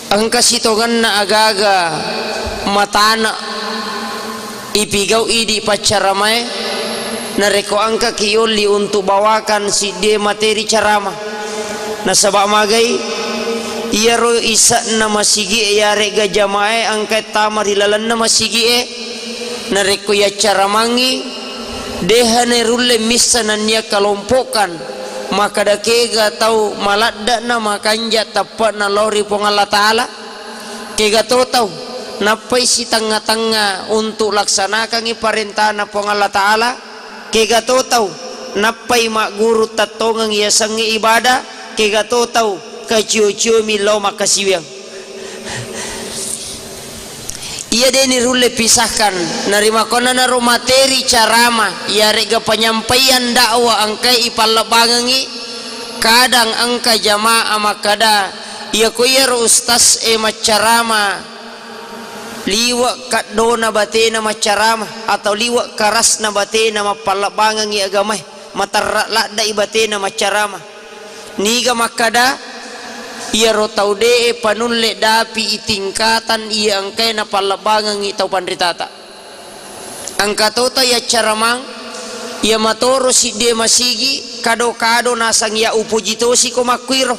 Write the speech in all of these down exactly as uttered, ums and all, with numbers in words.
Engka sitongenna agaga matana ipigau idi paccaramae, narekko engkaki yolli untuk bawakan siddie materi carama. Nasaba magai, iyaro ise'na masigi'e yaregga jamae engkae tama ri lalenna masigi'e, narekko yaccaramangngi, deha nerulle missa nennia kalompokkan, makkada kega tau maladde'na makanja teppe'na lao ri Puang Allah Ta'ala? Kega to tau nappai sitengnga-tengnga untuk laksanakangngi parentana Puang Allah Ta'ala? Kega to tau nappai magguru tettongeng yasengnge ibadah? Kega to tau kacio-ciomi lao makkasiwiang? Iya de nirulle pisahkan, narimakkuannanaro materi carama, iyaregga penyampaian dakwah engkae ipallebbangengngi, kadang engka jamaah makkada, iyako iyaro ustaz e maccarama, liwe' kaddona batena maccarama, atau liwe' karasna batena mappallebbangengngi agamae, materra ladde'i batena maccarama. Niga makkada, iyaro tau de'e panulle dapi'i tingkatan iya engkae napallebbangengngi tau panritata. Engka to tau yaccaramang, iya matoro siddie masigi, kado-kado nasang iya upoji tosiko makkuiro.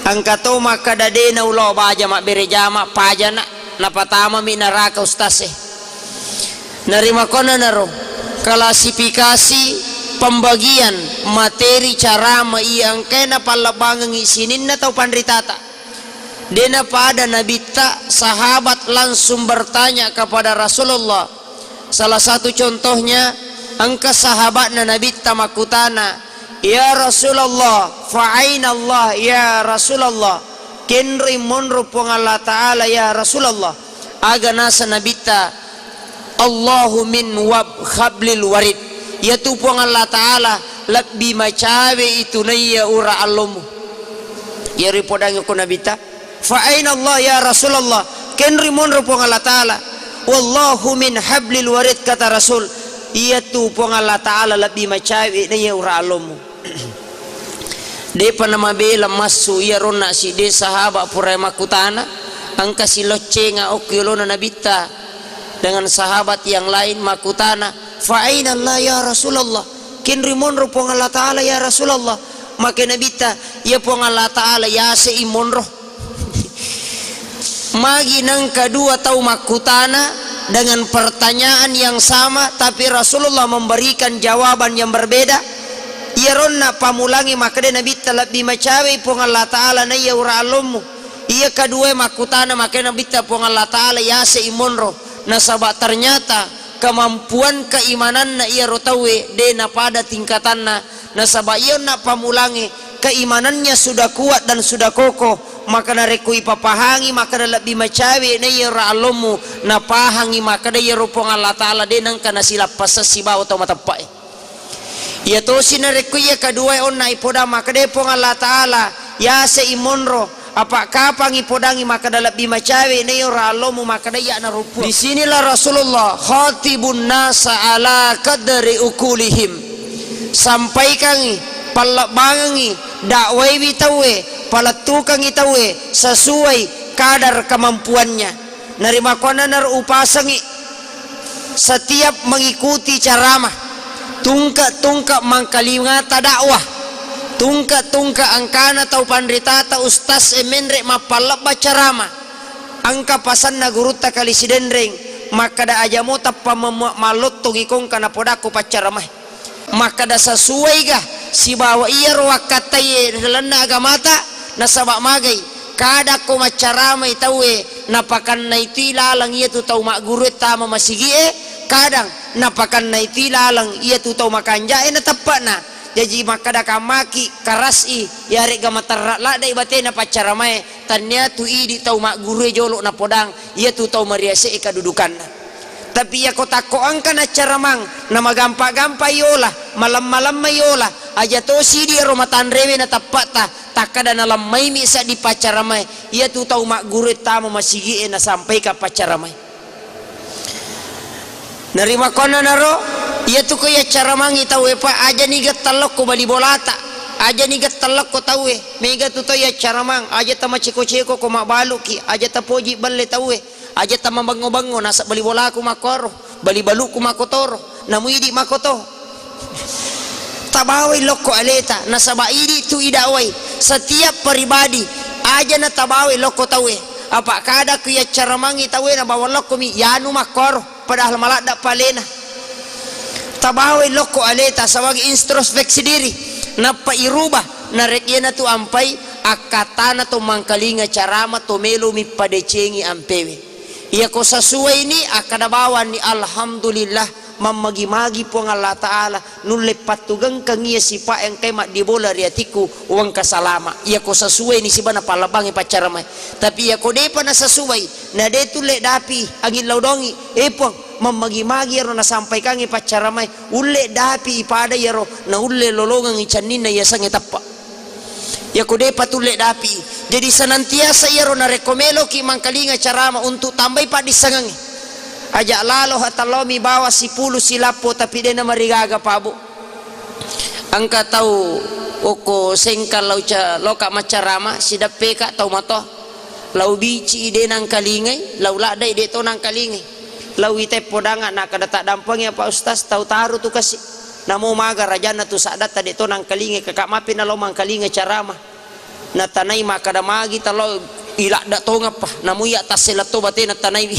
Engka to makkada de naulao baja mabbere jama, pajana, napatamami naraka ustaz e. Narimakkuannanaro, klasifikasi pembagian materi carama iya engkae napallebbangengngi sininna tau panritata. De napada nabitta, sahabat langsung bertanya kepada Rasulullah. Salah satu contohnya, engka sahabatna nabitta makkutana, "Ya Rasulullah, fa aina Allah ya Rasulullah?" Kenroi monro Puang Allah Ta'ala ya Rasulullah. Aga nasa nabitta, "Allahu min wab hablil warid." Iyatu Puang Allah Ta'ala lebbi macawe itu naiya ura allomu. Iyaro ipodangi ko nabitta, "Fa aina Allah ya Rasulullah?" Kenroi monro Puang Allah Ta'ala. "Wallahu min hablil warid," kata Rasul. Iyatu Puang Allah Ta'ala lebbi macawe naiya ura allomu. Depa namabela massu iyaronna sidde sahaba pura makkutana, engka siloccenga okko yolona nabitta dengan sahabat yang lain makkutana, "Fa aina Allah ya Rasulullah?" Kenroi monro Puang Allah Ta'ala ya Rasulullah? Make nabitta, "Ya Puang Allah Ta'ala yase i monro." Magi nengka dua tau makkutana dengan pertanyaan yang sama, tapi Rasulullah memberikan jawaban yang berbeda? Iyaronna pamulangi makkeda nabitta, "Lebbi macawei Puang Allah Ta'ala naiya ura allommu." Iya kaduae makkutana makkeda nabitta, "Puang Allah Ta'ala yase i monro." Nasaba ternyata kemampuan keimananna iyaro tauwe de napada tingkatanna. Nasaba iyonna pamulangnge, keimanannya sudah kuat dan sudah kokoh, maka narekko ipapahangi makkeda lebbi macawe naiya ura allommu, napahangi makkeda iyaro Puang Allah Ta'ala de nengka nasilappaseng sibawa tau mateppe'e. Iya tosi narekko iya kaduae onna ipodang makkeda Puang Allah Ta'ala yase i monro, apa kapang ipodangi makkeda lebbi macawe naiya ura allommu makkeda iyana ro Puang. Di sinilah Rasulullah khatibun nasa ala qadri uqulihim. Sampaikangi, pallebbangengi, dakwaiwi tauwe, palettukangi tauwe sesuai kadar kemampuannya. Narimakkuannanaro upasengi setiap mengikuti ceramah, tungke-tungke mangkalingata dakwah, tungke-tungke engkana tau panritata ustaz e menre mappallebba ceramah. Engka pasanna gurutta kali Sidenreng, makkeda aja mo tappa mem-, mallottongi kongka napodakko paccaramae. Makkeda sesuaiga sibawa iyaro wakkattaiye ri lalenna agamata? Nasaba magai, kadang ko maccaramai tauwe, napakannai tui laleng iyatu tau maggurue tama masigi'e, kadang napakannai tui laleng iyatu tau makanja'e nateppe'na. Jaji makkeda kammaki karas'i, yaregga materra laddai batena paccaramae, tanniatu idi tau maggurue jolo napodang iyatu tau mariase'e kadudukanna. Tapi iyako takko engka naccaramang, namagampa-gampa yola, malemma-lemma yola, aja to sidi ero matanrewe na tappa'ta, takkada nalemmaimi seddi paccaramae, iyatu tau maggurue tama masigi'e nasampaika paccaramae. Narimakkuannanaro, iyatu ko yaccaramangi tauwe pa, aja niga tellokko bali bolata. Ajani gettallekko tauwe, mega tu tau yaccaramang, aja tamaceko-ceko ko mabbaluki, aja tapoji belle tauwe, aja tamabengo-bengo, nasaba bali bolaku makkoro, bali baluku makkotoro, namu idi makkoto. Tabawai lokko aleta, nasaba idi tu idawai. Setiap pribadi, aja natabawai lokko tauwe. Apa kada ku yaccaramangi tauwe nabawa lokkomi, yanu makkoro. Padahal maladda palena. Tabawai lokko aleta sebagai introspeksi diri, nappa irubah. Narek iyanatu ampai akkatana to mangkalinga carama to melomi padecengi ampewe. Iyako sasuwaini, akkada bawanni, "Alhamdulillah, mammagi-magi Puang Allah Ta'ala, nulle pattugengkeng iya sipa engkai maddibola ri atikku, uwengka salama." Iyako sasuwaini siba napallebbangi paccaramae. Tapi iyako depa nasasuwai, na de tulle dapi anging lao dongi, "Eh Puang, mammagi-magi iyaro nasampaikangi paccaramae, ulle dapi ipada iyaro, naulle lolongengi cenninna yasengnge teppa." Iyako depa tulle dapi. Jadi senantiasa iyaro narekko meloki mangkalinga carama untuk tambai paddissengengnge. Aja lalo hatallaomi bawa sipulu silappo tapi de namarigaga pabu. Engka tau okko Sengkang lau ca-, loka maccarama, sideppeka tau matoa. Lau bici de nangkalingai, lau laddai de to nangkalingai. Lau iteppo danga nakada taddampengi apa Ustaz, tau taru tu kasi. Namo maga rajanna tu saddatta de to nangkalingai, kaka mapi nalo mangkalinga carama. Natanai makkada magi talo iladda tongappa. Namo iya tassela to batena tanai.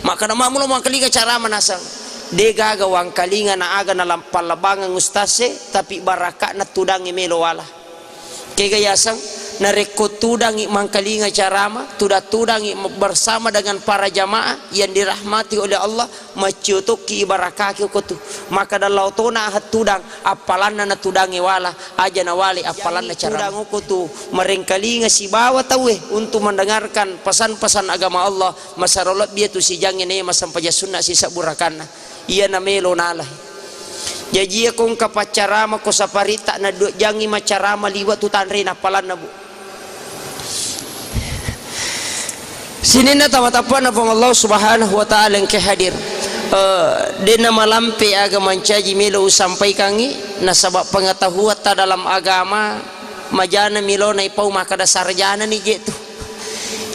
Makkada mamulo mangkalinga carama nasang. De gaga wangkalinga na aga nalampallabangeng ustase, tapi barakakna tudangnge melo wala. Kega yaseng, narekko tudangi mangkalinga carama, tudang-tudangi bersama dengan para jamaah yang dirahmati oleh Allah, maccio tokki ibarakaki okko tu. Makkada lao tona aha tudang, appalanna na tudangnge wala, aja nawale appalanna carama. Tudang okko tu, marengkalinga sibawa tauwe untuk mendengarkan pesan-pesan agama Allah, masaro lebbi tu sijangnge ne massempajang sunna sisebbu rakanna. Iyana melo nalai. Jaji iya ko engka paccarama ko saparitta na dua jangngi maccarama liwa tu tanre nappalanna, Bu. Sininna tama-tapana Puang Allah Subhanahu wa Ta'ala engke hadir. Eh, dena malampe aga mancaji melo usampaikangi, nasaba pengetahuan ta dalam agama majana milo naipau makkada sarjana ni je tu.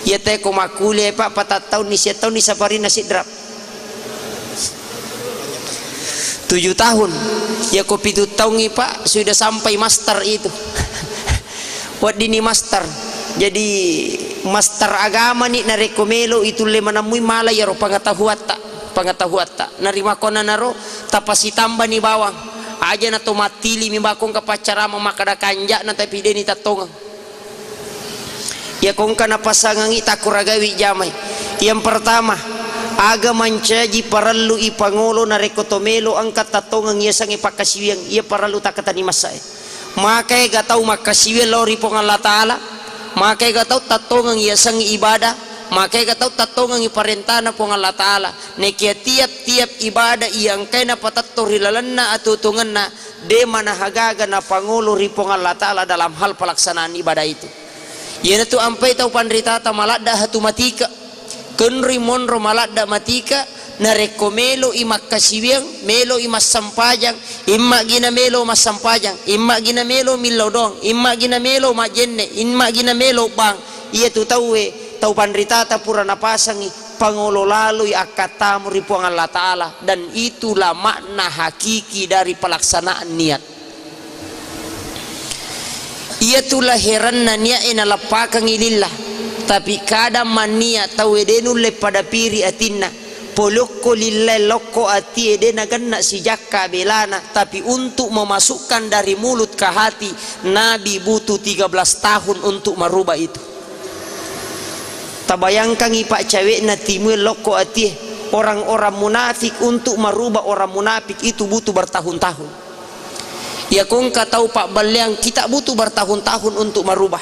Iya te ko makkuliah, Pak, patattaunni, siattaunni saparinna sidrap. Tujuh tahun. Iya ko pitu taungngi, Pak, sudah sampai master itu. Weddini master. Jadi master agama ni narekko melo itulle manemmui mala iyaro pengetahuatta, pengetahuatta. Narimakkonanaro tapasitambani bawang. Aja na to mattili mi bakong kapaccarama makkada kanja'na tapi deni tattongeng. Iya ko engka napasangangi takkuragawi jamai. Yang pertama, aga mancaji parellu ipangolo narekko to melo engka tattongeng yasengnge pakkasiwiang, iya parellu takkatani massae. Maka ega tau makkasiwiang lao ri Puang Allah Ta'ala, maka ega tau tattongeng yasengnge ibadah, maka ega tau tattongeng iparentana Puang Allah Ta'ala. Nekia tiap-tiap ibadah iya engkae napatetto ri lalenna atutungenna, de manahagaga napangolo ri Puang Allah Ta'ala dalam hal pelaksanaan ibadah itu. Iyanatu ampai tau panritata maladda hatu matika. Kenri monro maladda matika, narekko melo i makkasiwiang, melo i massempajang, imma gina melo massempajang, imma gina melo millau doang, imma gina melo majenne, imma gina melo bang. Iyatu tauwe, tau panritata pura napasangi, pangolo laloi akkattamu ri Puang Allah Ta'ala, dan itulah makna hakiki dari pelaksanaan niat. Iyatu laheranna niat e naleppakengi lillah, tapi kadang manniat tauwe de nulle pada piri atinna, polokko lillah lokko atie de nagenna sijakka belana, tapi untuk memasukkan dari mulut ke hati, Nabi butuh tiga belas tahun untuk merubah itu. Tabayangkangi paccawe'na timue lokko atie, orang-orang munafik untuk merubah orang munafik itu butuh bertahun-tahun. Iya ko engka tau pabballeang, kita butuh bertahun-tahun untuk merubah.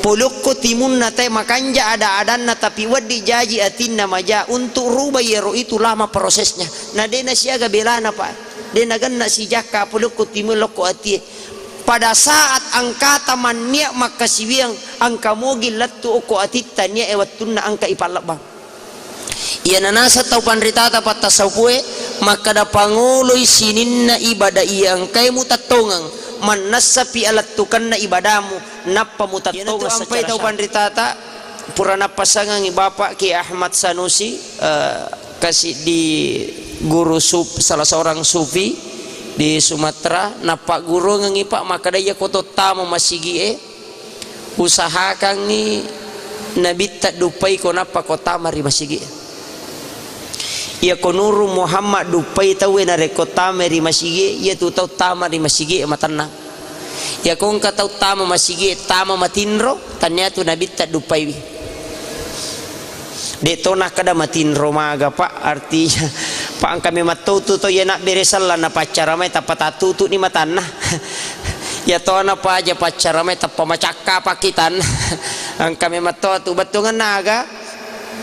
Polokko timunna tae makanja ada-adanna, tapi wedding jaji atinna maja untuk rubah iyaro itu lama prosesnya. Na de nasiaga belana, Pak. De nagenna sijakka polokko timue lokko atie. Pada saat engkata manniat makkasiwiang, engka mogi lettu okko atitta niat e wettunna engka ipallebbang. Iyana naseng tau panritata pattasaupue, makkada pangoloi sininna ibadah iya engkae mutattongeng, mannassapi alattukenna ibadamu, nappa mutettonga. Iyanatu ampai secara tau syar'i. Panritata, pura nappasangangi Bapak Kiai Ahmad Sanusi, eh, kasiddi guru sup-, salah seorang sufi di Sumatera, nappagguruangengi, Pak, makkeda, iya ko tottama masigi'e, usahakangngi nabitta duppai ko nappa ko tama ri masigi'e. Iyako Nurung Muhammad duppai tauwe narekko tamai ri masigi'e, iyatu tau tama ri masigi'e matennang. Iyako engka tau tama masigi'e, tama matinro, tanniatu nabitta duppaiwi. De' to nakkeda matinro maga, Pak, artinya, Pak, engka memang to tu to iya nabbere selleng napaccara mai tappa tattutu'ni matanna. Iya to na paja paccara mai tappa macakka pakkitanna. Engka memang to tu bettuangenna aga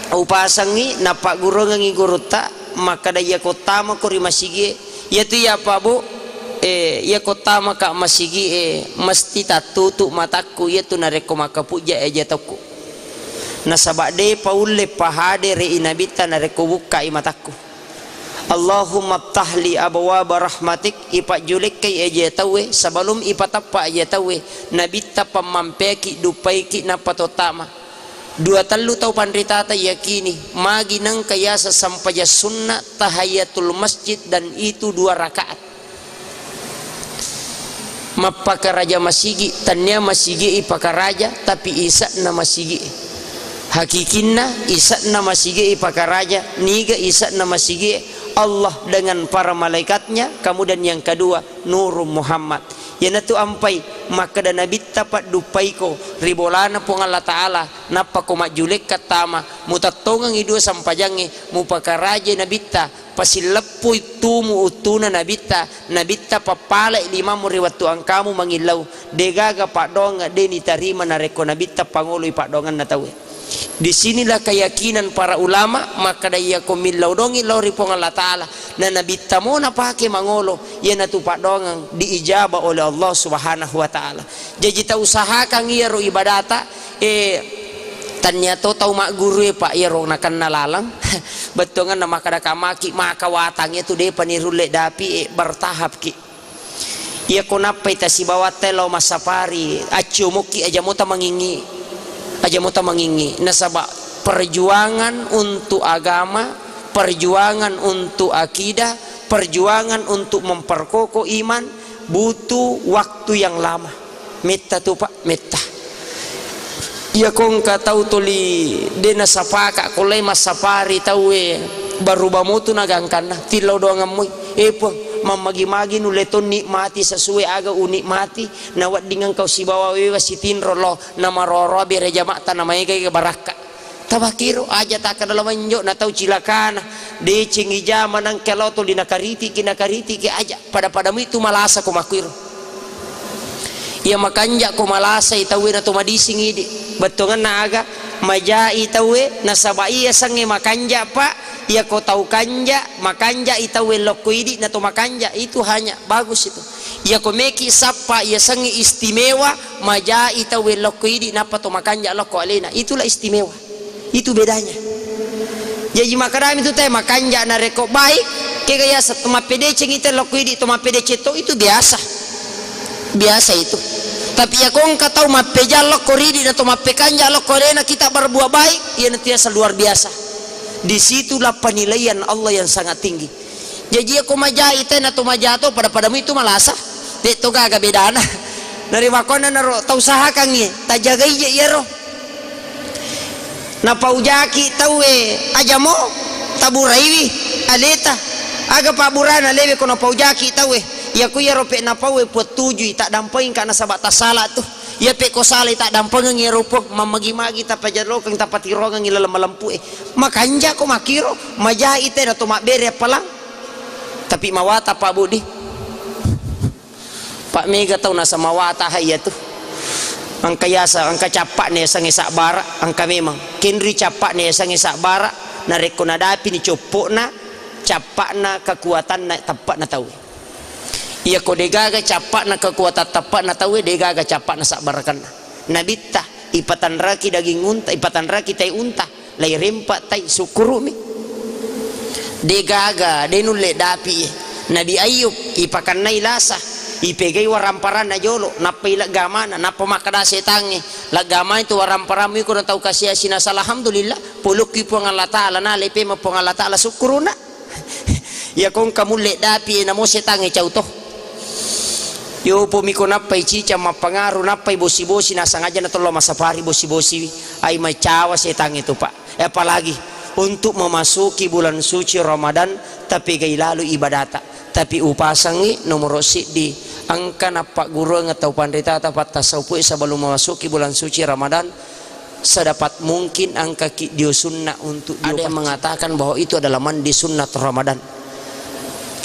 upasangngi, nappagguruangengngi gurutta, makkeda, iyako tamako ri masigi'e, iyatu iya, Pak, Bu, eh, iyako tamaka masigi'e, mesti tattutu matakku, iyatu narekko makkapujja eja tokku. Nasaba de' paulle pahadere'i nabitta narekko bukkai matakku. Allahumma ftahli abwaba rahmatik, ipajjulekkai eja tauwe, sebelum ipatappa eja tauwe, nabitta pammampeaki, duppaiki, nappa tottama. Dua tellu tau panritata yakini, magi nengka yaseng sempajang sunna tahiyatul masjid dan itu dua rakaat. Mappakaraja masigi, tannia masigi ipakaraja, tapi ise'na masigi. Hakikinna ise'na masigi ipakaraja, niga ise'na masigi, Allah dengan para malaikatnya, kemudian yang kedua, Nurung Muhammad. Iyanatu ampai makkeda nabitta padduppaiko ri bolana Puang Allah Ta'ala, nappako majjulekka tama, mutettongengngi dua sempajangnge, mupakarajai nabitta, pasilleppui tumu uttuna nabitta, nabitta pappalai limammu ri wettu engkamu mangillau, degaga paddoangeng de nitarima narekko nabitta pangoloi paddoangenna tauwe. Di sinilah keyakinan para ulama makkeda, iyako millau dongi lao ri Puang Allah Ta'ala, na nabitta mo napake mangolo, iyanatu paddoangeng diijabah oleh Allah Subhanahu wa Ta'ala. Jaji tausahakan iyaro ibadata, eh, tannia to tau magguru, eh, Pak, iyaro nakenna laleng, bettuangenna makkeda kamaki maka watang itu depa nirulle dapi, eh, bertahap ki. Iyako nappai tasibawatta lao massapari, acciomokki aja mota mangingi, aja mota mangingi. Nasaba perjuangan untuk agama, perjuangan untuk akidah, perjuangan untuk memperkokoh iman butuh waktu yang lama. Metta tu, Pak, metta. Iyako engka tau tuli de nasapaka ko lai massapari tauwe, baru bamotu nagangkanna, tillau doangemmui. Eh, Puang, mammagi-magi nulle to nikmati sesuai aga unikmati, nawedding engkau sibawa wewa sitinro lo, namaroro bere jama'ta namaega barakka. Tabakiro aja takkeda lawenjo na tau cilakana, decengi jama nangka lo tuli nakaritiki, nakaritiki aja, pada-pada muitu malasa ko makkuiro. Iya makanja ko malasai tauwe na to madising idi. Bettuangenna aga? Majai tauwe, nasaba iya sengnge makanja, Pak. Iyako tau kanja, makanja i tauwe lokko idi na to makanja, itu hanya bagus itu. Iyako meki sappa iya sengnge istimewa, majai tauwe lokko idi nappa to makanja lokko alena. Itulah istimewa. Itu bedanya. Jaji makkedami tu teh makanja narekko baik, kega yaseng to mappedeceng ite lokko idi to mappedeceng to itu biasa. Biasa itu. Tapi iyako engka tau mappejang lokko ridi na to mappekanja lokko alena kita berbuat baik, iyanatu yaseng luar biasa. Disitulah penilaian Allah yang sangat tinggi. Jaji iyako majai tena to majato pada-pada muitu malasa. De to gaga bedana. Narimakkuannanaro tausahakangngi, tajagai je iyaro. Napaujaki tauwe ajamo, taburaiwi aleta. Aga pabburana lewe ko napaujaki tauwe. Iyako iyaro pe napauwe puattujui, taddampengka nasaba tasala tu. Iya pe ko salai taddampengengngi iyaro Puang, mammagi-magi tapajarokeng, tapatirongengngi laleng malempu'e. Makanja ko makkiro, majai tena to mabbere appalang. Tapi mawata Pak Budi. Pak mega tau naseng mawata ha iyatu. Engka yasa, engka cappa'na yasengnge sabbara, engka memang. Kenri cappa'na yasengnge sabbara, narekko nadapini coppo'na, cappa'na kekuatanna teppe'na tauwe. Iyako degaga cappa'na kekuatan teppe'na tauwe, degaga cappa'na sabbarakenna. Nabitta ipatanraki daging unta, ipatanraki tai unta, lai rempa tai, sukkuru'mi. De gaga, de nulle dapi. Nabi Ayub ipakannai lasa, Ipegai waramparanna jolo, nappa ileggamana, nappa makkeda setangnge, "Leggamai tu waramparammu iko na tau kasiasi nasala, alhamdulillah, polokki Puang Allah Ta'ala, nalepe ma Puang Allah Ta'ala, sukkuruna." Iyako engka mulle dapi, namo setangnge cau to. Yopo miko nappai cicang mappangaru, nappai bosi-bosi, nasang aja na tollo masafari bosi-bosiwi. Ai macawa setangnge tu, Pak. Eh, apalagi untuk memasuki bulan suci Ramadan, tapegai lalu ibadata. Tapi upasangngi nomoro siddi, engka nappagguruang tau panritata pattasaupui sebelum memasuki bulan suci Ramadan, sedapat mungkin engkaki dio sunna untuk dio. Ada yang mengatakan bahwa itu adalah mandi sunnat Ramadan.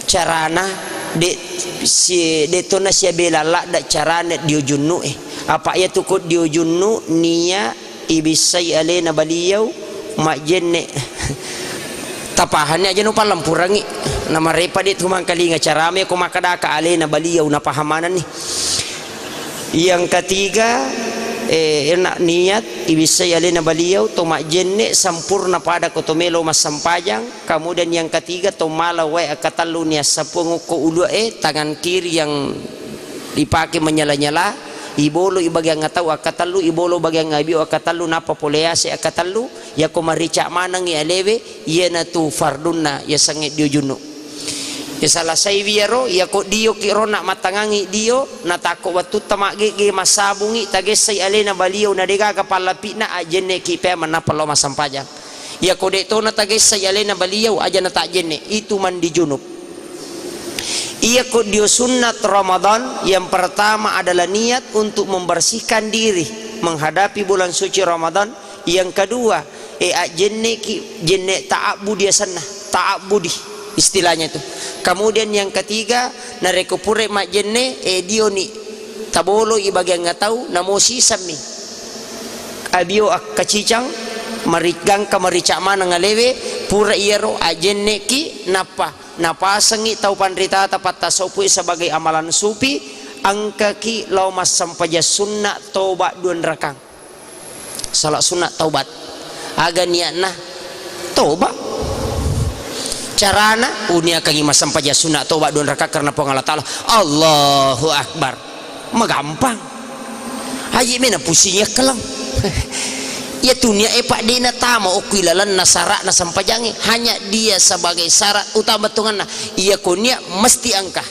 Carana, de, si, de tona siabela ladda carana dio junnu e. Apa iya tu ko dio junnu nia ibissai alena baliau majjenne. Tapahanni aja no pallampurangi. Namarepa de tu mangkalinga carame ko makkadaka alena baliau, napaham manenni. Yang ketiga, eh, ena niat ibissai alena baliau to majjenne sampurna pada ko to melo massampajang. Kemudian yang ketiga, to mala wae akkatellu nia sappuang okko ulue, tangan kiri yang dipake menyala-nyala, ibolo i bagian atau akkatellu, ibolo bagian abio akkatellu, nappa pole yase akkatellu, yako marica manengngi alewe, iyanatu fardunna yasengnge dio junnu. Ya salasaiwi iyaro, yako dio ki rona mattangangi dio, natakko wettutta maggegge massabungi, tagessai alena baliau na degaga pallapi'na, ajjenne ki pea manappa lao massampajang. Yako de tona tagessai alena baliau, aja na tajjenne, itu mandi junub. Iyako dio sunnat Ramadan, yang pertama adalah niat untuk membersihkan diri menghadapi bulan suci Ramadan. Yang kedua, eh, ajjenneki, jenne ta'abbudi asenna, ta'abbudi istilahnya itu. Kemudian yang ketiga, narekko pura majjenne, eh, dioni taboloi bagian atau namo sisemmi. Abio akkacicang, mari-, gangka marica maneng alewe, pura iyaro ajjenneki, nappa napasengngi tau panritata pattasaupui sebagai amalan supi, engkaki lao massampajang sunna toba dua rakang. Salat sunna taubat. Aga niatna? Toba. Carana, uniakangi massampajang sunna toba dua rakang karena Puang Allah Ta'ala. Allahu Akbar. Magampang. Aji mena pusing ya keleng. Ya tu niat e, Pak, dena tama okui lalenna sara'na sampajangnge. Hanya dia sebagai syarat utama tonganna. Iya ko niat mesti engka.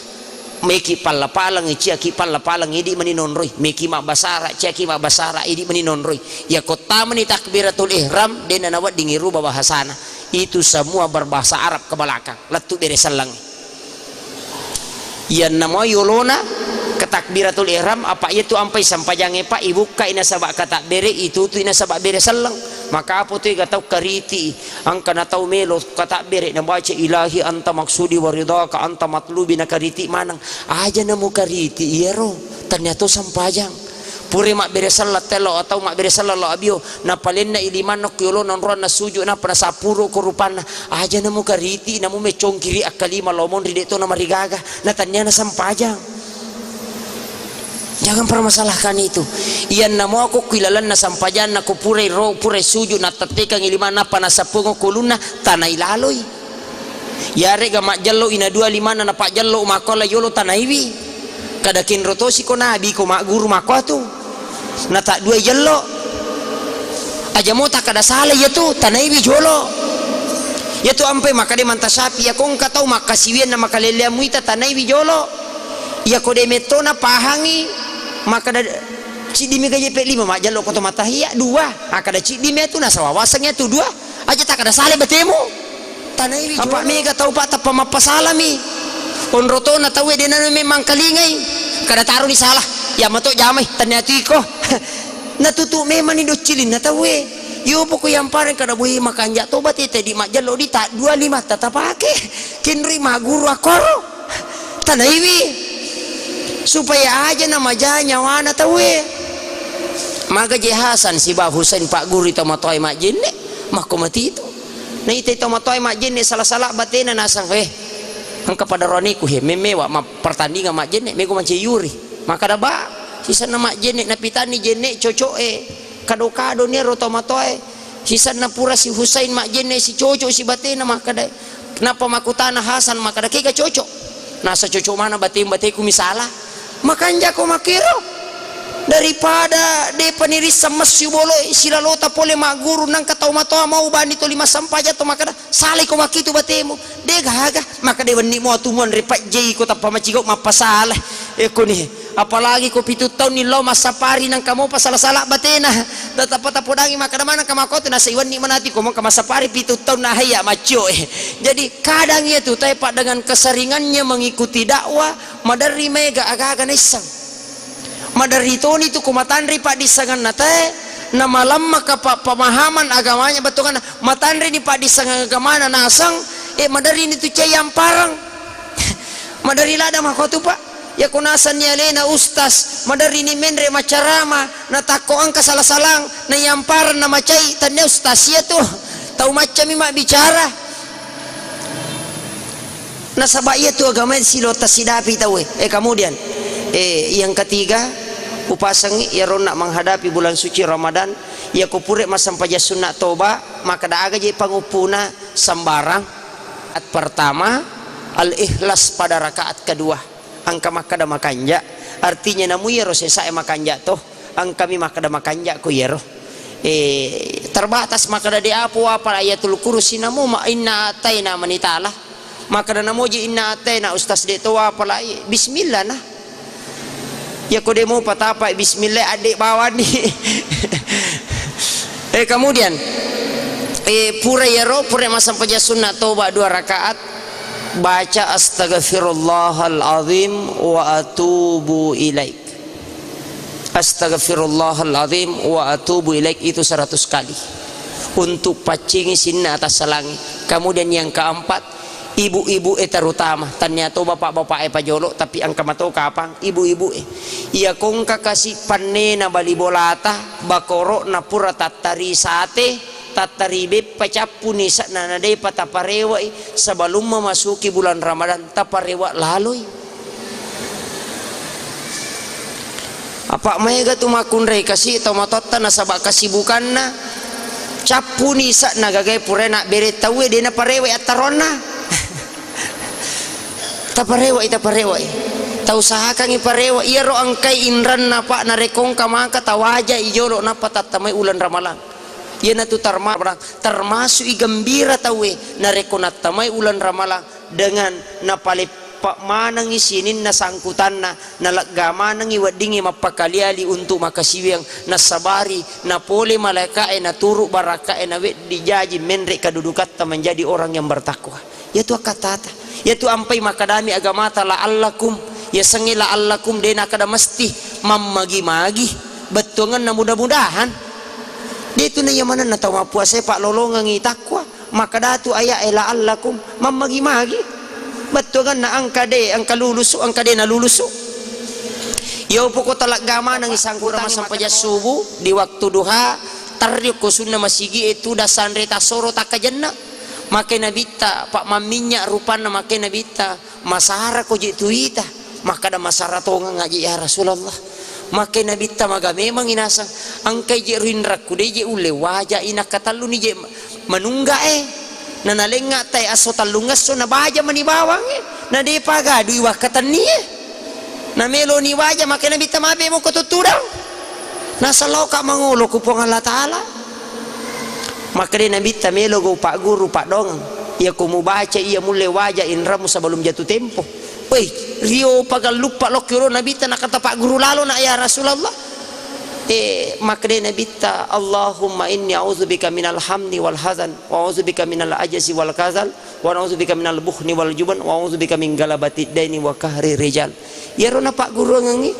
Meki palla-paleng, ciaki palla-paleng, idi mani nonroi. Meki mabbasara, ciaki mabbasara, idi mani nonroi. Ya ko tamani takbiratul ihram, dena naweddingi ruba bahasana. Itu semua berbahasa Arab ke belakang. Lettu bere selleng. Iyanna mua yolona ke takbiratul ihram, apa iya tu ampai sampajangnge, Pak, ibukkai nasaba katabbere, itutui nasaba bere selleng. Maka apa tu ega tau kariti, engka na tau melo katabbere, nabaca, "Ilahi anta maksudi wa ridhaka anta matlubi," nakariti maneng. Aja namu kariti iyaro, tania to sampajang. Pura mabbere selleng tello atau mabbere selleng lo abio, napalenna i limanna ko yolona onroanna sujud, nappa nasappuro ko rupanna. Aja namu kariti, namu meccongkiri akkalima lo monri, de to namarigaga, na tania nasampajang. Jangan permasalahkan itu. Iyanna mua ko kui lalenna sampajanna, ko purai ro, purai sujud, natattekang i limanna, nappa nasappuro ko ulunna, tanai laloi. Yarega majjello ina dua limanna napajjello makkola yolo tanaiwi. Kada kenro tosi ko nabi ko magguru makko atu. Nata dua jello. Aja mota kada sala iya tu tanaiwi jolo. Iya tu ampai makkade manta sapi, iya ko engka tau makkasiwian na makaleleang muita tanaiwi jolo. Iya ko de metto na pahangi makkada ciddi mi gaje pe lima majjello ko to matahia dua. Akada ciddi mi atu nasawawasangi atu dua. Aja takada sala batemu. Tanaiwi apa jolo. Mega tau, Pak, tappa mappasalami. Onro tona tauwe dena memang kalingai. Kada taroni salah. Iya mato jamai, tania tu iko. Natutu memang ni doccilinna tauwe. Yo poko yang pareng kada bui makanja toba tete di majjello di ta dua lima tata pake. Kenroi maguru akkoro. Tanaiwi. Supaya aja na maja nyawana tauwe. Maga je Hasan siba Husain pagguru tau matoai majjenne. Makko matitu. Naitai tau matoai majjenne sala-sala batena nasang, "Eh, engka pada roniku he, memmewa ma-, pertandingan majjenne, mego mancaji yuri." Makkada ba, sisenna majjenne, napitanni jenne cocok e, kado-kado ni ro tau matoae, sisenna pura si Husain majjenne si cocok si batena makkada. Nappa makkutana Hasan makkada, "Kega cocok?" Nasa cocok mana bateng-, bateku misala. Makanjako makkero. Daripada depa nirisseng messu boloe, silalota pole magguru, nangka tau matoa mau bani toli massempajang to makkeda, "Salai ko makkitu batemu." De gaga, makkeda, "Wenni mo atu muanre pajjei ko tappa macigau mappasala." E kuni, apalagi ko pitu taunni lao massapari nangka mopa sala-sala batena. Tetappa tapodangi makkeda maneng ka makotu, nasai wenni manati ko mengka massapari pitu taunna haiya maccio e. Jadi kadang iya tu taepa dengan keseringannya mengikuti dakwah, maderri maega aga-aga naisseng. Maderri toni tu ko matanre paddissenganna tae, na malamma ka pa-, pemahaman agamanya bettuanna, matanre ni paddissengan agamana naseng, e, maderri ni tu cai ampareng. Maderri ladang makotu, Pak. Iya ko nasenni alena ustaz, maderri ni menre macarama, na takko engka sala-salang, na yampareng na macai, tannia ustaz iya tu. Tau maccami mabbicara. Nasaba iya tu agama silo tasidapi tauwe. Eh, kemudian, eh, yang ketiga, upasengi iyaronna menghadapi bulan suci Ramadan, iya ko pura massempajang sunna toba, makkeda aga je panguppuna sembarang. Rakaat pertama, al-ikhlas pada rakaat kedua. Engka makkeda makanja, artinya namu iyaro sesae makanja to. Engkami makkeda makanja ko iyaro. Eh, terbatas makkeda de apo apal Ayatul Kursi namu ma inna ataina manitala. Makkeda namoji inna ataina ustaz de to apalai bismillah nah. Iya ko de mo patapa bismillah adde bawani. Eh, kemudian, eh, pura iyaro, pura massempajang sunna toba dua rakaat, baca astaghfirullahal azim wa atubu ilaik. Astaghfirullahal azim wa atubu ilaik itu seratus kali. Untuk paccingi sinna atassalangi. Kemudian yang keempat, ibu-ibu e terutama, tannia to bapak-bapak e pajolo, tapi engka mato kapang, ibu-ibu e. Iya ko engka kasi pannena bali bolata, bakoro na pura tattari sate, tattari beppa cappuni sakna na depa taparewai sebelum memasuki bulan Ramadan, taparewa laloi. Apa maega tu makkunrai kasi tau matotta nasaba kesibukanna cappuni sakna gagai purai nabbere tauwe de naparewai attaronna. Taparewai, taparewai. Tau usahakangi parewa. Iyaro engkai inranna, Pak, narekko engka maka tawaja i jolo nappa tattamai ulan Ramalang. Iyanatu tarma-, termasuk i gembira tauwe narekko nattamai ulan Ramalang dengan napaleppa manengi sininna sangkutanna, nalegga manengi weddingngi mappakali-ali untuk makasiwiang, nassabari napole malaeka'e, naturu baraka'e, naweddi jaji menre kedudukatta menjadi orang yang bertakwa. Iyatu akkattata. Iyatu ampai makkadami agamata la'allakum. Yasengnge la'allakum de nakkeda mesti mammagi-magi. Bettuangenna mudah-mudahan. De tu naiya manenna tau mappuasae paklolongengngi takwa. Makkadatu aya'e la'allakum mammagi-magi. Bettuangenna engka de, engka lulusu, engka de nalulusu. Iya upoko talegga manengngi sangkutangngi massempajang subuh di waktu duha, tarri ko sunna masigi e tudang sanre tassoro takkajenna. Makke nabitta, Pak, mamminnya rupanna makke nabitta, masara ko je tuita. Makkada masara tongeng aje ya Rasulullah. Makke nabitta maga memang inasang, engkai je ruinrakku de je ulle waja i nakkatelluni je manungga e. Nanalengnga tai asso tellung esso nabaja mani bawang e. Nadepa gadui wakkatenni e. Nameloni waja makke nabitta mabe moko tuttudang. Nasalloka mangolo ku Puang Allah Ta'ala. Makkeda nabitta melo go pagguru paddongeng. Iya ko mubaca iya mulle waja inramu sebelum jatuh tempo. Wei, rio pagalluppa lokki olo nabitta nakata pagguru lalo na ya Rasulullah. Eh, makkeda nabitta, "Allahumma inni a'udzubika minal hamni wal hazan, wa a'udzubika minal ajzi wal kasal, wa a'udzubika minal bukhni wal jubn, wa a'udzubika min galabatid daini wa qahrir rijal." Iyaro napagguruangengngi.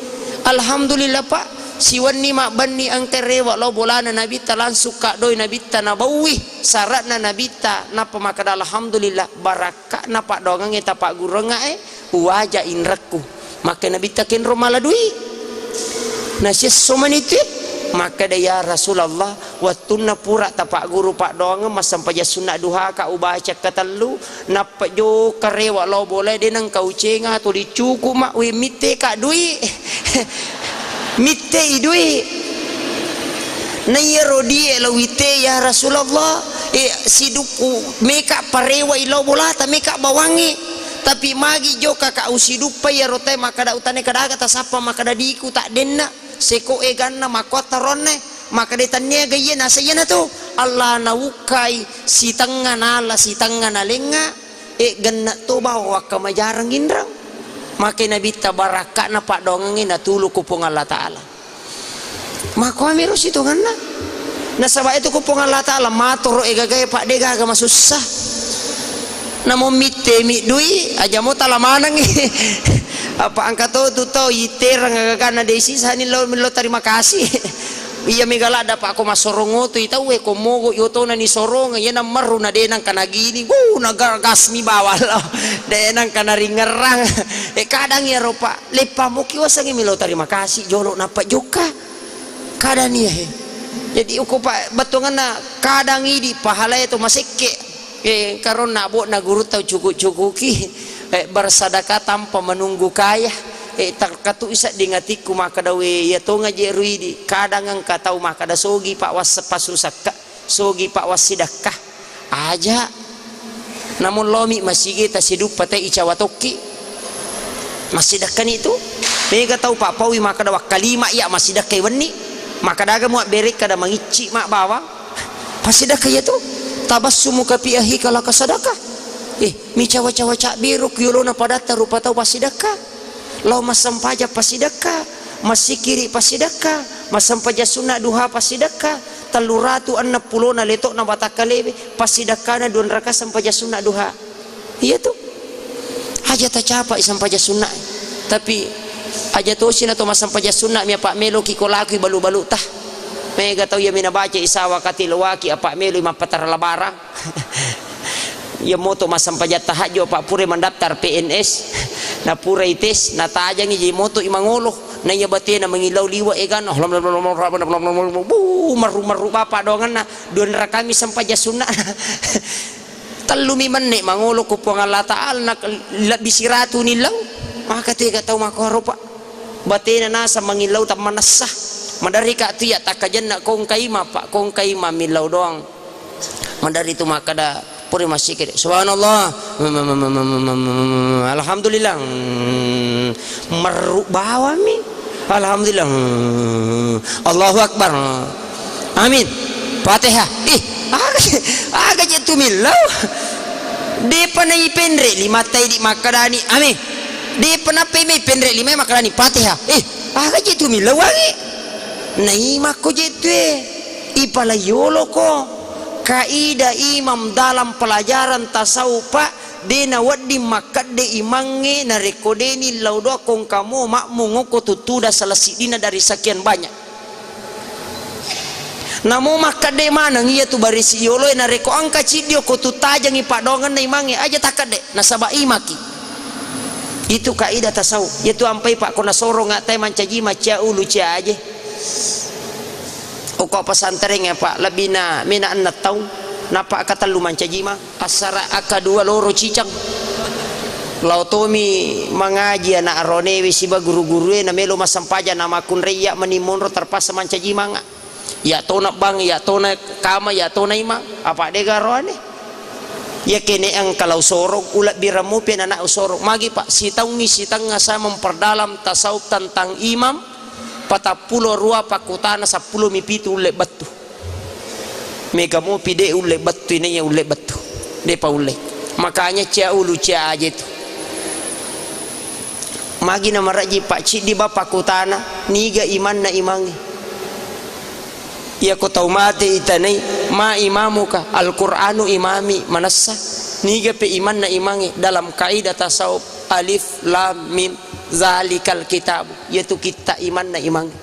Alhamdulillah, Pak, siwenni mabbenni engka rewe lao bolana nabitta, langsung kaddoi nabitta, nabaui syaratna nabitta, nappa makkeda, "Alhamdulillah, barakka'na paddoangengnge tapagguruangnga e, uwaja inrekku." Makke nabitta kenro mala dui. Nasiesso mani tu. Makkeda, "Ya Rasulullah, wettunna pura tapagguru paddoangeng massempajang sunna duhaka ubaca katellu, nappa jokka rewe lao bolae de nengka ucenga tuli cuku ma, we mitte ka dui." Mitte i dui. Na iyaro die lo witte, "Ya Rasulullah, eh, sidukku meka parewa i lao bolata, meka bawangi." Tapi magi jokka ka usiduppai iyaro tae makkada utane kadaga tasappa makkada diku taddenna seko eganna makkuatta ronne makkada tannia ga iye nasa iyana tu Allah nawukkai sitengnga nala sitengnga nalengnga e genna to bawa wakkamajareng inreng. Makai nabitta barakka'na paddoangengnge natulu ku Puang Allah Ta'ala. Makkuamiro sitongenna. Nasaba itu ku Puang Allah Ta'ala matoro egagae padde gaga masussa. Namo mitte mi dui aja mo tala manengngi. Apa engka to tu tau itereng agaganna de sisani lo, lo terima kasih. Iya mega ladda pa ko masorongo tu itau e ko mogo yotona ni sorong iya nammerru na de nangka nagini. Wuh, naga-, gasmi bawang lo. De nangka naringerrang. E kadang iyaro pa Leppa muki wasengngi melo terima kasih jolo nappa jokka. Kadani he. Jadi uko pa bettuanganna kadang idi pahalae to masekke. Eh, karonna abokna guru tau cuku-cukuki. Eh, bersedekah tanpa menunggu kaya. Eh, terkatu isa dengan atikku makkada we iya tonga je ruidi. Kadang engka tau makkada sogi pak was pasusakka. Sogi pak wassidakka. Aja. Namun lomi masigi tasiduppa te icawa tokki. Massidakkani tu. Mega tau papaui makkada wakkalima iya massidakkai wenni. Makkadaga mua berek kada mangicci ma bawang. Passidakka iya tu. Tabassumuka fi akhika laka sadakah. Eh, micawa-cawa cabbiru ku yolona padatta rupa tau passidakka. Lao massempajang passidakka, massikiri passidakka, massempajang sunna duha passidakka, tellu ratu enneng pulona letokna watakkalewe, passidakkana dua raka sempajang sunna duha. Iya tu. Aja tacapai sempajang sunna. Tapi aja tosi na to massempajang sunna mi apa meloki ko lakui balu-balu tah. Mega tau iya mina baca isawa kati lowaki apa meloi mappatara labarang. Iya moto massempajang tahajud, Pak, purai mandaftar P N S, na purai tes, na tajangi jadi moto i mangolo, na iya batena mangillau liwa egan, bu, marru-marru bapa doanganna, dua rakami sempajang sunna. Tellumi menne mangolo ko Puang Allah Ta'ala, na lebbi siratu nillau, maka tega tau makoro, Pak. Batena nasang mangillau tammanessa. Maderri ka tu iya takkajenna kongka imang, Pak, kongka imang millau doang. Maderri tu makkada pura massikiri, subhanallah, alhamdulillah, merru bawami, alhamdulillah, Allahu Akbar, amin, Fatihah. Ih, aga, aga je tu millau. Depa naipenre limatta idi makkadani amin. Depa nappai mai penre lima makkadani Fatihah. Ih, aga je tu millau angi. Naimakko je tue. Ipala yoloko. Kaidah imam dalam pelajaran tasawuf, Pak, de nawedding makkedde imangnge narekko de nillau doa kongkamo makmum okko tuttuda salah siddina dari sekian banyak. Namo makkedde maneng iya tu barisi yoloe narekko engka ciddi okko tuttajengi paddoangenna imangnge aja takkedde nasaba imaki. Itu kaidah tasawuf. Iya tu ampai, Pak, ko nasorong atai mancaji macia ulu cia aje. Okko pesantren ya, Pak, lebbi na mena enneng taung, nappa katellu mancaji ma. Assara akkadua loro cicang. Lao tomi mangaji anak aronewe siba guru-gurue namelo massempajang namakkunrai iya meni monro terpaksa mancaji manga. Iya tona bang, iya tona kama, iya tona imang. Apa dega roane? Iya kene engka lao sorong, ulebbi rammu pe anak usorong. Magi, Pak, sitaungi sitengnga saya memperdalam tasawuf tentang imam. Patappulo rua pakkutana, seppulo mi pitu ulle bettu. Mega mopi de ulle bettu, inaiya ulle bettu. Depa ulle. Makanya cia ulu cia aje tu. Magi na maraji pacciddi ba pakkutana, niga imanna imangi. Iya ko tau mate itanai, ma imamuka, Al-Qur'anu imami, manessa. Niga pe imanna imangi dalam kaidah tasawuf, alif lam mim, zalikal kitabu. Iya tu kitta imanna imangi.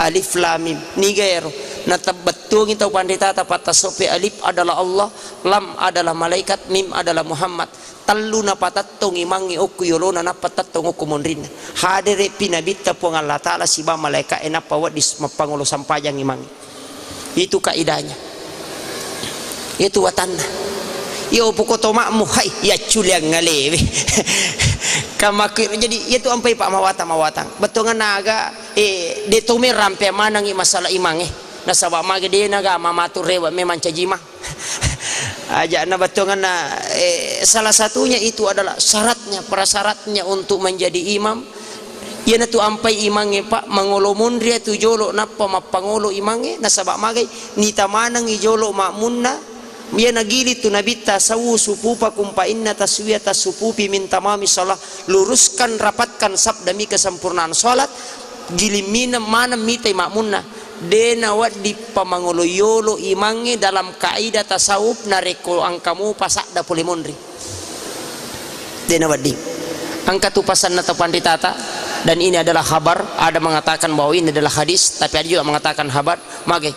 Alif lam mim. Niga ero? Natebbettuangi tau panritata pattassoppe alif adalah Allah, lam adalah malaikat, mim adalah Muhammad. Tellu napatettong imangnge okko yolona nappa tettong okko monrinna. Hadere pi nabitta Puang Allah Ta'ala siba malaika'e nappa wedding mappangolo sampajang imangnge. Itu kaidahnya. Itu watanna. Iyo poko to makmu, hai, iya culiang ngalewe. Kamakku jadi iya tu ampai pak mawatang-mawatang. Bettuangan naga Eh, de to me rampe manengi masalah imangnge. Nasaba mage de naga mamatu rewe memang cajima. Aja' na bettuanganna, eh, salah satunya itu adalah syaratnya, prasyaratnya untuk menjadi imam. Iyanatu ampai imangnge, Pak, mangolo monri atu jolo nappa mappangolo imangnge, nasaba' magai, nita manengngi jolo ma'munna, iya nagili tu Nabitta, "Sawwu sufufakum fa inna taswiyata sufufi min tamami shalah." Luruskan, rapatkan saf demi kesempurnaan salat, giling mineng maneng mitai ma'munna. De' nawedding pamangolo yolo imangnge dalam kaidah tasawuf narekko engka mopa sadda pole monri. De' nawedding. Engka tu pasanna tau panritata, dan ini adalah khabar, ada mengatakan bahwa ini adalah hadis, tapi ada juga mengatakan khabar. Magai,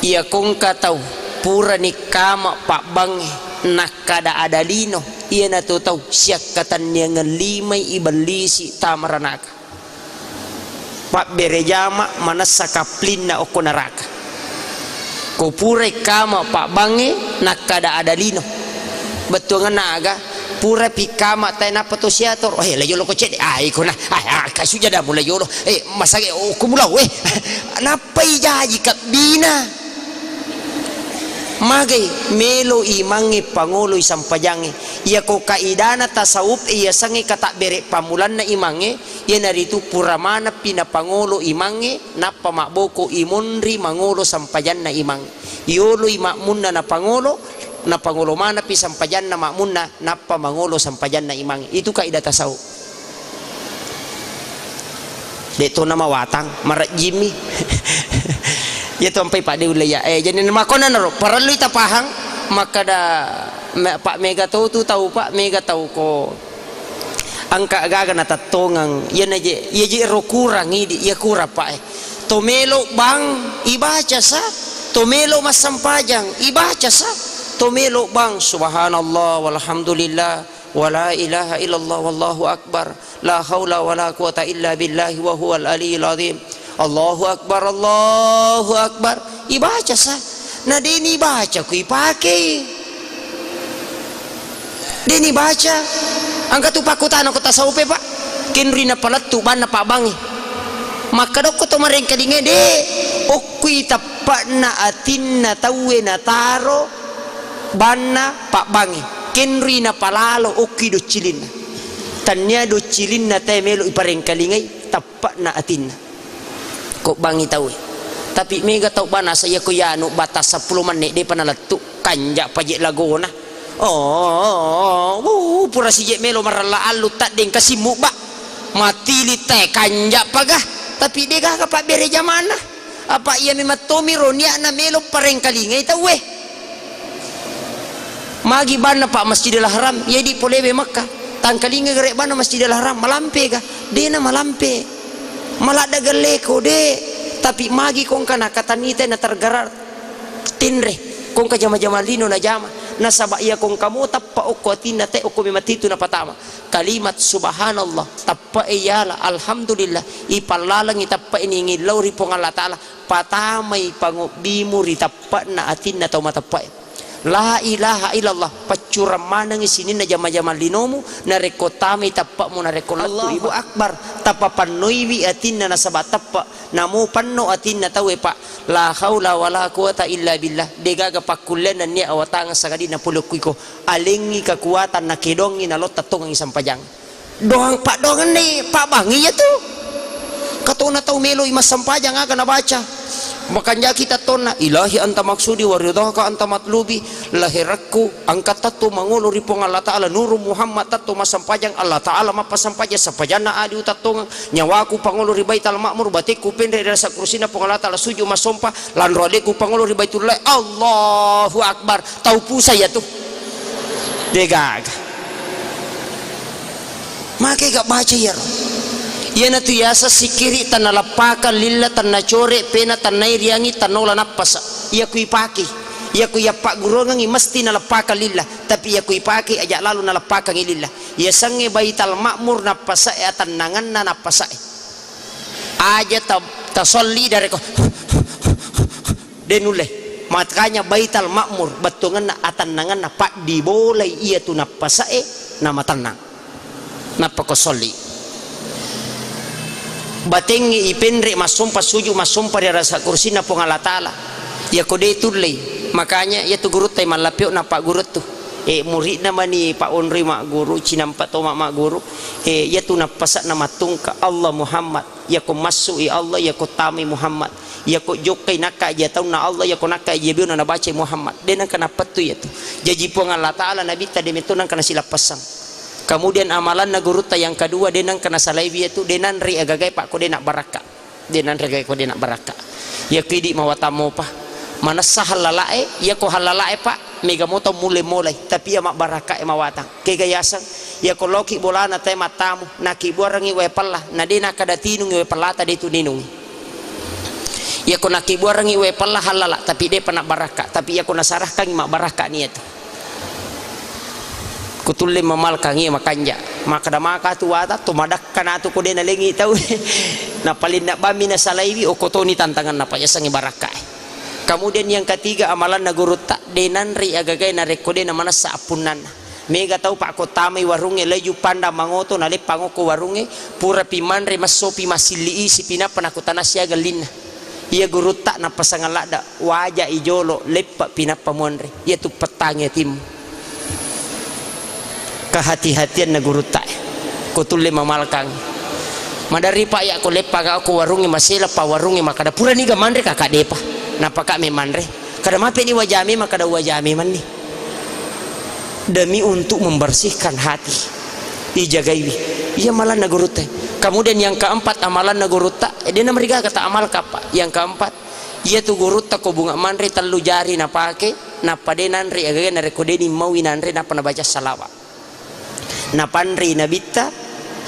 iya ko engka tau purani kama pabbangnge nakkada ada lino, iyanatu tau siakkatenniangeng limai ibellisi tama ranaka. Pabbere jama manessa kaplinna okko naraka. Ko purai kama pabbangnge nakkada ada lino. Bettuangenna aga? Pura pi kama tae nappa to siator. Eh, la jolo ko cedde. Ah, iko na. Ah, ah, kasu jada mula jolo. Eh, masage okko mula we. Nappai jaji kabbina. Magai melo imangnge pangoloi sampajangnge. Iyako kaidana tasawuf e iyasengnge katabbere pammulanna imangnge, iyanaritu pura maneppi napangolo imangnge, nappa mabboko imonri mangolo sampajanna imangnge. Yoloi ma'munna napangolo, napangolo maneppi sampajanna ma'munna, nappa mangolo sampajanna imangnge. Itu kaidah tasawuf. De' to namawatang, marejjimmi. Iya to ampai Pak de' ulle iya. Eh, jadi makkonanaro, parellui tapahang, makkada me-, Pak, mega to tu tau, Pak, mega tau ko engka gaga natattongeng. Iyana je, iya je ro kurang idi, iya kurang, Pak, eh. To melo bang, ibaca sa. To melo massempajang, ibaca sa. To melo bang, subhanallah, walhamdulillah, wala ilaha illallah, wallahu akbar, la haula wala quwata illa billahi wa huwal aliyul azim. Allahu akbar, Allahu akbar. Ibaca sa. Na de' ni baca ku ipake. De' ni baca. Engka tu pakkutana ko tasawuf e, Pak. Kenri napalettu banna pabbangnge. Makkadokko to marengkalinga, de'. Okkui tappa'na atinna tauwe nataro banna pabbangnge. Kenri napalalo okkui doccilinna. Tannia doccilinna tae melo iparengkalingai, tappa'na atinna. Ko bangngi tauwe. Tapi mega tau banasa iya ko yanu batas seppulo menit de'pa nalettu. Kanja' paje lagona. Oh, uh, pura sije melo marella allu taddeng kasimmu ba. Matili tae kanja' paga. Tapi de' gaga pabbere jamanna. Apa iya memang tomiro niatna melo parengkalingai tauwe. Magi banna Pak Masjidil Haram, iya di polewe Mekka. Tangkalinga gare banna Masjidil Haram, malampe ga? De' na malampe. Maladda gelleko, de'. Tapi magi kongka nakatanita na tergerak tinre. Kongka jama-jama lino na jama. Nasaba iya kongka mo tappa okko atinna te okko memang titu napatama. Kalimat subhanallah, tappa e yala, alhamdulillah, ipallalengi tappa e ningillau ri Puang Allah Ta'ala, patamai pangobbimu ri tappa'na atinna tau mateppa e. La ilaha illallah, paccurang manengi sininna jama-jama linomu, narekko tamai tappa'mu, narekko lettu Allahu iba-, Akbar, tapapannoiwi atinna nasaba teppa, namo panno atinna tauwe, Pak. La haula wala quwata illa billah, degaga pakkulleanna nia awatangeng sangadinna pole okkuiko. Alengngi kekuatan nakedongngi nalotta tongengngi sampajang. Doang paddoangenni pabbangngi iyatu. Katona tau meloi massampajang aga nabaca. Makanjaki tattonna, "Ilahi anta maksudi wa ridhaka anta matlubi." Laherakku angka tatto mangolo ri Puang Allah Ta'ala, nuru Muhammad tatto massampajang, Allah Ta'ala mappasampajang, sampajanna adi utattongeng, nyawaku pangolo ri Baital Ma'mur, batekku penre ri arasa kursinna Puang Allah Ta'ala, sujud massompa, lanro adekku pangolo ri Baitullah, Allahu Akbar. Tau pusa iyatu. Degaga. Make ga baca iyaro. Iyanatu yaseng sikiri, tennaleppakang lilla, tennacore pena, tennairiangi, tennaola nappasa. Iya ku ipake. Iya ku iyappagguruangengi mesti naleppakang lilla. Tapi iya ku ipake aja lalo naleppakangi lilla. Yasengnge Baital Ma'mur nappasae atennangenna nappasae. Aja ta-, tasolli dareko. De nulle. Makanya Baital Ma'mur, bettuangenna atennangenna, paddibolai iyatu nappasae, namatennang. Nappa ko solli. Batengnge ipenre massompa, suju massompa ri arasa kursinna Puang Allah Ta'ala. Iyako de tullei, Makanya iyatu gurutta mallappio nappa guruttu. Eh, muridna mani pa onroi magguru, cinampa toma magguru. Eh, iyatu nappase'na mattungka, Allah Muhammad, iyako massu'i Allah, iyako tamai Muhammad, iyako jokkai nakka aja taunna Allah, iyako nakka aja biona nabacai Muhammad. De nengka nappettu iyatu. Jaji Puang Allah Ta'ala Nabitta de metto nengka nasilappessang. Kemudian amalanna gurutta yang kedua, de nengka nasalaiwi iyatu, de nanre agagae pa ko de nabbarakka. De nanre gae ko de nabbarakka. Iyako idi mawatang mopa. Manessa hallalae, iyako hallalae pa, mega moto mulle molai, tapi iya mabbarakkae mawatang. Kega yaseng, iyako loki bolana tae mattamu, nakibuarengngi wae pella, na de nakkada tinungngi wae pellata de tu ninungngi. Iyako nakibuarengngi wae pella hallala, tapi depa nabbarakka, tapi iyako nasarahkangngi mabbarakka ni iyatu. Kutulle mamalkang iya makanja. Makkada maka tu wata to madakka natu ko de nalengi tau. Napalinna bammi nasalaiwi, okko toni tantanganna pa yasengnge barakkae. Kemudian yang ketiga, amalanna gurutta, de nanre agagae narekko de namanessa appunnanna. Mega tau pa ko tamai warungnge, leju pandang mangoto, naleppang okko warungnge, purapi manre, massopi massilli isi, pinappa nakutana siaga ellinna. Iya gurutta nappasang ladda, waja i jolo, leppa pinappa muanre. Iyatu pettangi atimmu. Kehati-hatianna gurutta e. Ko tulle mamalkang. Maderri pa iya ko leppa ga ko warungnge masela pa warungnge makkada purani ga manre kaka depa. Napaka me manre. Kada mape ni wajami makkada wajami manni. Demi untuk membersihkan hati. Ijagaiwi. Iya amalanna gurutta. Kemudian yang keempat amalanna gurutta, eh, de namarigaga ta amal kappa. Yang keempat, iyatu gurutta ko bunga manre tellu jari napake, nappa de nanre agaga narekko de nimmaui nanre nappa nabaca salawat. Napanrei nabitta,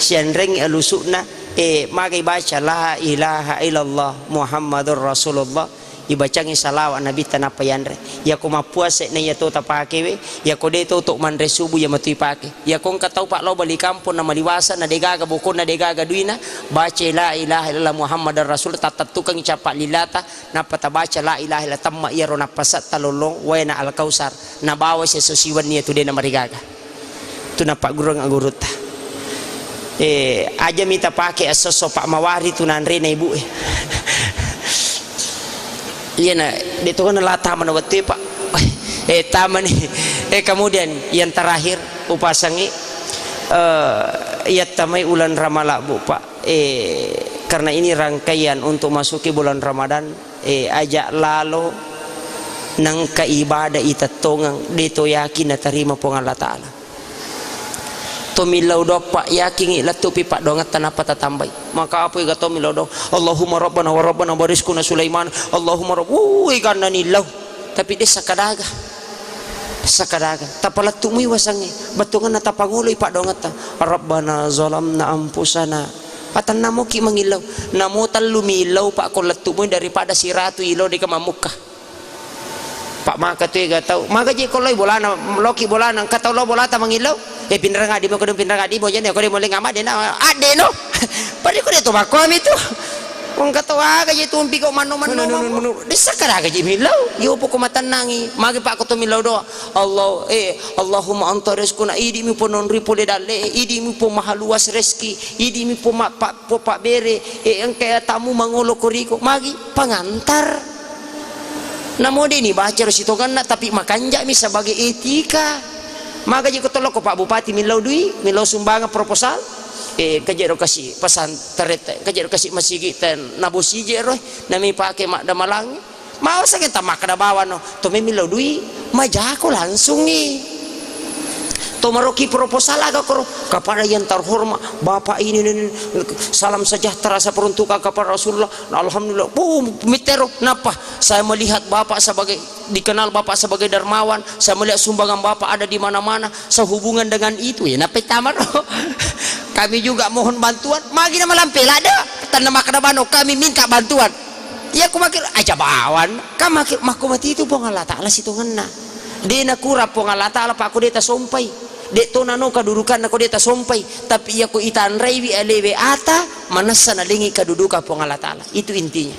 sianrengngi alusu'na, eh, magai baca la ilaha illallah Muhammadur Rasulullah. Ibacangngi salawat nabitta nappa yanre. Iyako mappuasa na iya to tapakewe, iyako de to to manre subuh iya matu ipake. Iyako engka tau pa lao bali kampong na maliwasa na degaga bokonna degaga duina, baca la ilaha illallah Muhammadar Rasul, tattattukangngi cappa lilata, nappa tabaca la ilaha illallah, tamma iyaro nappasetta lollong waena Al-Kausar, nabawa seso siwenni iya tu de namarigaga. Tu napaggurung gurutta. Eh, aja mita pake esso-esso pa mawari tu nanrena ibu e. Iya na, de to na la tama na wettu e, Pak. Eh, tama ni. Eh, kemudian yang terakhir upasangi, eh, iya tamai ulan Ramalak, Bu, Pak. Eh, karena ini rangkaian untuk masuki bulan Ramadan, eh, aja lalo nengka ibadah itettongeng, de to yakin natarima Puang Allah Ta'ala. To millau doa, Pak, yakingi lettupi paddoangetta nappa tatambai. Maka apa ega to millau doa, Allahumma rabbana wa rabbana wa rizquna Sulaiman, Allahumma rabb-, wuh, eganna nillau. Tapi de sakadaga. Sakadaga. Tapalettumui wasangnge. Bettuangenna tapangoloi paddoangetta. Rabbana zalamna anfusana. Atanna moki mangillau. Namo tellu millau, Pak, ko lettumui daripada siratu ilo deka mammukka. Pak, maka tu ega tau. Maka je ko loi bolana, loki bolana, engka tau lo bolata mangillau. Eh, pinrang addimu, ko pinrang addimu, jane ko de moleng ama de na, adde no. Pada ko de to makkomi tu. Engka tau aga je tumpi ko manno-manno. Manu, manu, manu, manu. Dessa karaga je millau. Yo poko matannangi. Magi Pak ko to millau doa. Allah, eh, Allahumma anta rizquna, idi mi pononri pole dalle, idi mi po mahaluas rezeki, idi mi po ma-, pa-, po pabbere, eh, engka tamu mangolo koriko. Magi pangantar. Namo de ni baca ro sitongenna, tapi makanjami sebagai etika. Magaji ko toloko Pak Bupati millau dui, millau sumbangan proposal. Eh, kajero kasi pesantren te, kajero kasi masigi ten, nabo sije ro, nami pake maddamalangi. Mau sage tamakkeda bawano, to memillau dui, majako langsungi. To maroki proposal aga koro, kepada yang terhormat, Bapak ini, ini, ini, salam sejahtera saya peruntukkan kepada Rasulullah. Nah, alhamdulillah. Wuh, mitero, napa? Saya melihat Bapak sebagai, dikenal Bapak sebagai dermawan, saya melihat sumbangan Bapak ada di mana-mana, sehubungan dengan itu, ya, napa tamaro? Kami juga mohon bantuan, magi nama lampela ada, tanna makkeda bano, kami minta bantuan. Iya, ku makkiro, aja bawan, kan makkiro, makko mati itu Puang Allah Ta'ala sitongenna. De nakurang Puang Allah Ta'ala, Pak, ko de tasompai. De to nano kadudukanna ko de tasompai. Tapi iya ko itanraiwi alewe ata, manessa nalengi kadudukan Puang Allah Ta'ala. Itu intinya.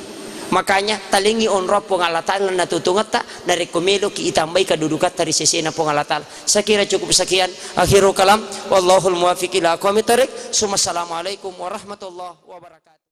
Makanya, talengi onro Puang Allah Ta'ala natutungetta, narekko meloki itambai kadudukatta ri sesena Puang Allah Ta'ala. Saya kira cukup sekian. Akhirul kalam. Wallahul muwaffiq ila aqwamit thariq. Summa assalamualaikum warahmatullahi wabarakatuh.